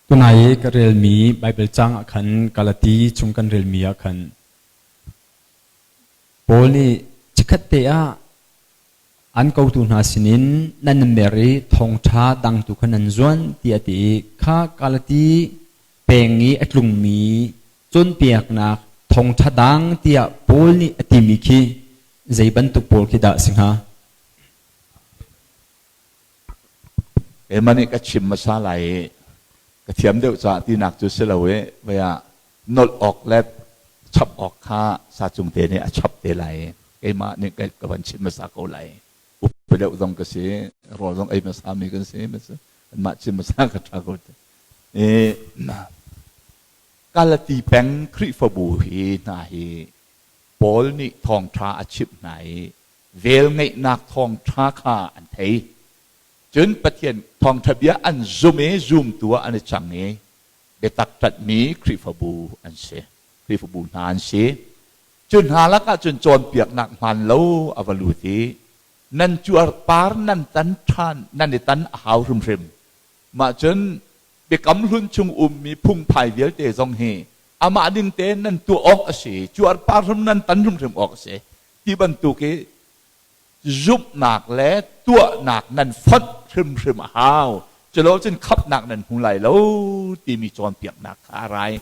Tunai i ka relmi Baibal caang ah khan Galati chung kan relmi ah khan Paul nih chikkhat te ah an kotu hna sinin nan mer i thawngṭha dang tu kha nan zuan tiah a ti i kha Galati peng i a tlungmi cawnpiaknak thawngṭha dang tiah Paul nih a timi khi zei bantuk pawl khi dah a si hnga? Keimah nih ka chim hmasa lai i ka thiam deuh caah tinak cu si lo i vei ah nolh awk le chap awk kha sacung te nih a chap te lai i keimah nih ka van chim hmasa ko lai. Upa deuh zong ka si, rawl zong ei hmasa mi kan si, anmah chim hmasa ka ṭha ko. I Galati peng Khrihfabu hi hna hi Paul nih thawngṭha a chimh hna i velngeihnak thawngṭha kha an thei. Cun Pathian thawngṭha bia an zum i zumtu ah an i cang i biatak ṭanhmi Khrihfabu an si. Khrihfabu hna an si. Cu hna lakah cun cawnpiaknak hmaan lo a va lut i nan cuarpar nan tan ṭhan nan i tan a hau hrimhrim. Mah cun biakam hlun chung ummi phungphai vialte zong hi amah ding tein nan tuah awk a si, cuarpar hrim nan tan hrimhrim awk a si. Ti bantuk i zumhnak le tuahnak nan fonh hrimhrim a hau. Culo cun khamhnak nan hmu lai lo timi cawnpiaknak kha a rai.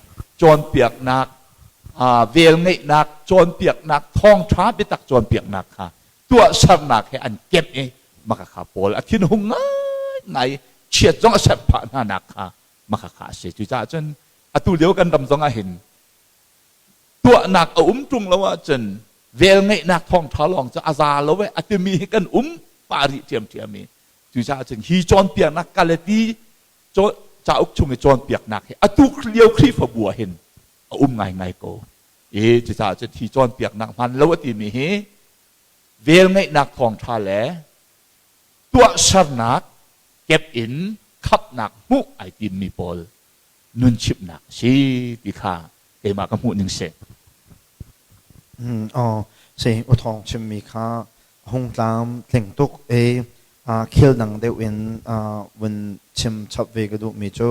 Cawnpiaknak, velngeihnak, cawnpiaknak, thawngṭha biatak cawnpiaknak kha tuahsernak he an kemh i maka kha Paul a thinhung ngaingai chiat zong a serh phah hna nak kha maka kha a si. Cucaah cun atu lio kan ram zong ah hin tuahnak a um ṭung lo ahcun velngeihnak thawngṭha lawng cu a za lo e a timi hi kan um pah rih ṭhiamṭhiam i cucaah cun hi cawnpiaknak Galati cauk chung i cawnpiaknak hi atu lio Khrihfabu ah hin a um ngaingai ko i cucaah cun hi cawnpiaknak hman lo a timi hi velngeihnak thawngṭha le tuahsernak kep in khamhnak hmuh ai timmi pawl nun chimhnak a si ti kha keimah ka hmuh ning si. Aw, si u thawng chimmi kha hung tlam tling tuk i khel dang deuh in vun chim chap ve ka duhmi cu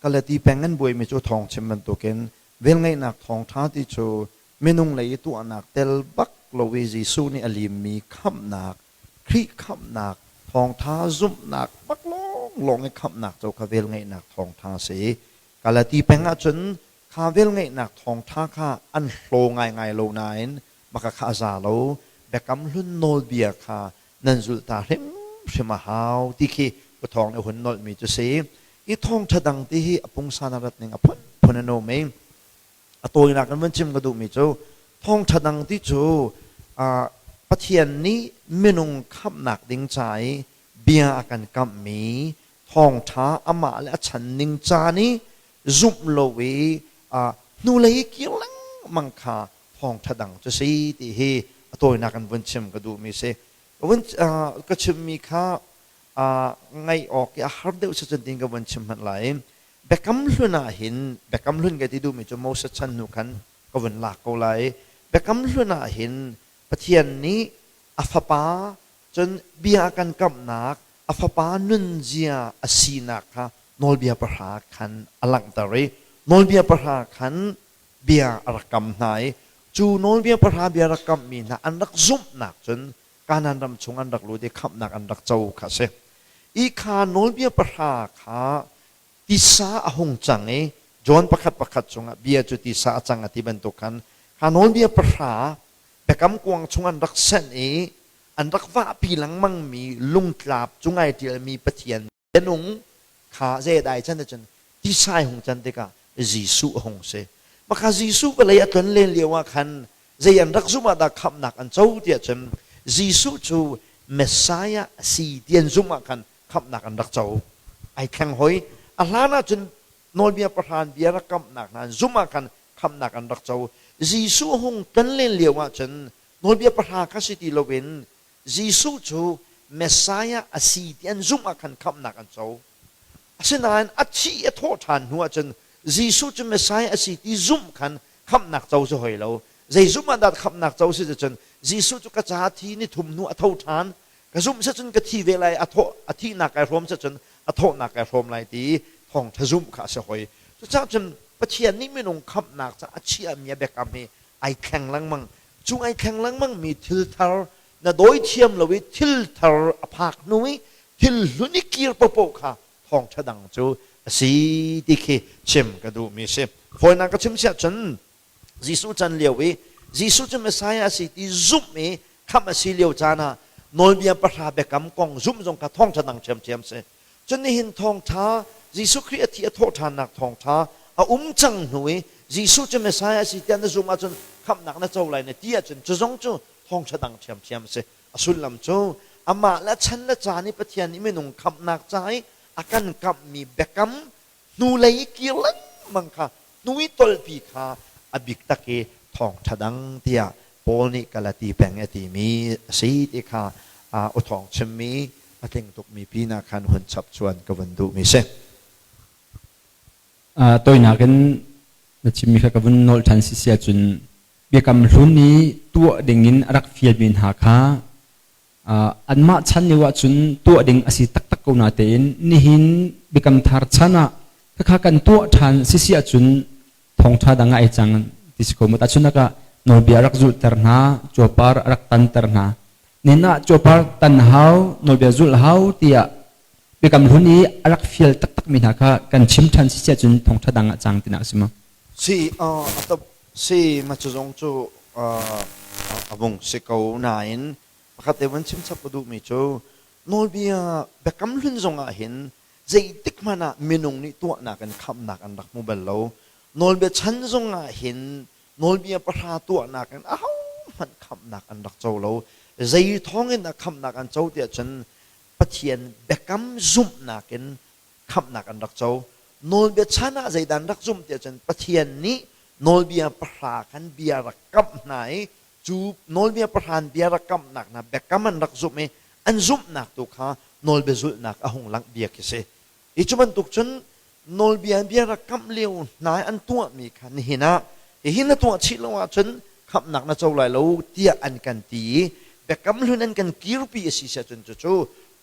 Kalati peng an buaimi cu thawng chim bantukin velngeihnak thawngṭha ti cu minung lei i tuahnak tel bak lo i Jesuh nih a limmi khamhnak Khrih khamhnak thawngṭha zumhnak bak lawnglawng i khamhnak cu kha velngeihnak thawngṭha a si. Galati peng ahcun kha velngeihnak thawngṭha kha an hlaw ngaingai lo nain maka kha a za lo. Biakam hlun nawlbia kha nan zulh ta hrimhrim a hau ti khi Pathawng nih a hun nolhmi cu si. I thawngṭha dang ti hi a pungsan a rat ning a phunphun an um i A tawinak in van chim ka duhmi cu thawngṭha dang ti cu Pathian nih minung khamhnak ding ca i bia a kan kamhmi thawngṭha amah le a chan ning caan i zumh lo i hnulei i kir lengmang kha thawngṭha dang cu si ti hi a tawinak in vun chim ka duhmi si. Ka chimmi kha ngaih awk i a har deuh si cun tiin ka vun chim hmanh lai. Biakam hlun ah hin Biakam hlun ka ti duhmi cu Moses chan hnu khan ka vun lak ko lai. Biakam hlun ah hin Pathian nih a fapa cun bia a kan kamhnak a fapa nunzia a sinak kha nawlbia pahra khan a langhter i nawlbia pahra khan bia a rak kam hna i cu nawlbia pahra bia rak kamhmi hna an rak zumhnak cun Kanaan ram chung an rak lut i khamhnak an rak co kha a si. I kha nawlbia pahra kha tisa a hung cang i John pakhat pakhat chungah bia cu tisa a cang a ti bantuk khan kha nawlbia pahra biakam kuang chung an rak senh i an rak vahpi lengmangmi lungtlap cung ai ṭialmi Pathian bianung kha zei dai can cun tisai hung can tikah Jesuh a hung si. Maka Jesuh vawlei a tlon len lio ah khan zei an rak zumh ah dah khamhnak an co tiah cun Jesuh cu Messiah a si ti an zumh ah khan khamhnak an rak co. Ai thleng hoi. A hlan ah cun nawlbia pahran bia rak kamhnak hna an zumh ah khan khamhnak an rak co. Jesuh hung tlon len lio ah cun nawlbia pahra kha si ti loin Jesuh cu Messiah a si ti an zumh ah khan khamhnak an co. Asinain a thih a thawh ṭhan hnu ahcun Jesuh cu Messiah a si ti zumh khan khamhnak co si hoi lo. Zei zumh ah dah khamhnak co si cun Jesuh cu ka caah thi ni thum hnu a tho ṭhan. Ka zumh si cun ka thi ve lai, a thawh a thihnak kai hrawm si cun a thawhnak kai hrawm lai ti. Thawngṭha zumh kha a si hoi. Cucaah cun Pathian nih minung khamhnak ca a chiahmi a biakam hi ai thleng lengmang. Cu ai thleng lengmangmi thil thar na dawi thiam lo i thil thar a phak hnu i thil hlun i kir paohpaoh kha thawngṭha dang cu a si ti khi chim ka duhmi a si. Fawinak ka chim siah cun Jesuh chan lio i Jesuh cu Messiah a si ti zumh i khamh a si lio caan ah nawlbia pahra biakam kong zumh zong kha thawngṭha dang ṭhiamṭhiam si. Cun nihin thawngṭha Jesuh Khrih a thi a thawh ṭhannak thawngṭha a um cang hnu i Jesuh cu Messiah a si tiah na zumh ahcun khamhnak na co lai na ti ahcun cu zong cu thawngṭha dang ṭhiamṭhiam a si. A sullam cu amah le chan le caan i Pathian nih minung khamhnak ca i a kan kamhmi biakam hnulei i kir lengmang kha hnu i tolpi kha a bik tak i thawngṭha dang tiah Paul nih Galati peng a timi a si ti kha u thawng chimmi a tling tukmi pinah khan hun chap chuan ka vun duhmi si. Tawinak in na chimmi kha ka vun nolh ṭhan si si ahcun biakam hlun i tuah dingin a rak fialmi hna kha Anmah chan lio ahcun tuah ding a si taktak ko natein nihin Biakam Thar chan ah khakha kan tuah ṭhan sisi ahcun thawngṭha dang ah ai cang ti si ko mu. Tahchunhnak ah nawlbia rak zulhter hna, cuapar a rak tanter hna. Nin ah cuapar tan hau, nawlbia zulh hau tiah Biakam Hlun i a rak fial taktakmi hna kha kan chim ṭhan sisi ahcun thawngṭha dang ah cang tinak a si maw? Si, si, ma cu zong cu a vung si ko nain pakhat te van chim chap ka duhmi cu nawlbia biakam hlun zong ah hin zeitik hmanh ah minung nih tuahnak in khamhnak an rak hmu bal lo. Nawlbia chan zong ah hin nawlbia pahra tuahnak in ahohmanh khamhnak an rak co lo. Zei thawng in dah khamhnak an co tiah cun Pathian biakam zumhnak in khamhnak an rak co. Nawlbia chan ah zeidah an rak zumh tiah cun Pathian nih nawlbia pahra khan bia rak kamh hna i cu nawlbia pahra bia rak kamhnak hna biakam an rak zumh i an zumhnak tu kha nawlbia zulhnak a hung langh bia khi si. Hi cu bantuk cun nawlbia bia rak kamh lio hna i an tuahmi kha nihin ah hihi na tuah chih lo ahcun khamhnak na co lai lo tiah an kan ti i biakam hlun an kan kirpi a si ahcun cucu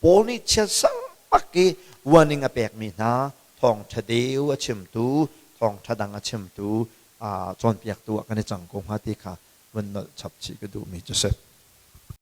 Paul nih chiatser bak i warning a pekmi hna thawngṭha deu a chimtu thawngṭha dang a chimtu cawnpiaktu ah kan i cang ko hnga ti kha vun nolh chap chih ka duhmi cu si.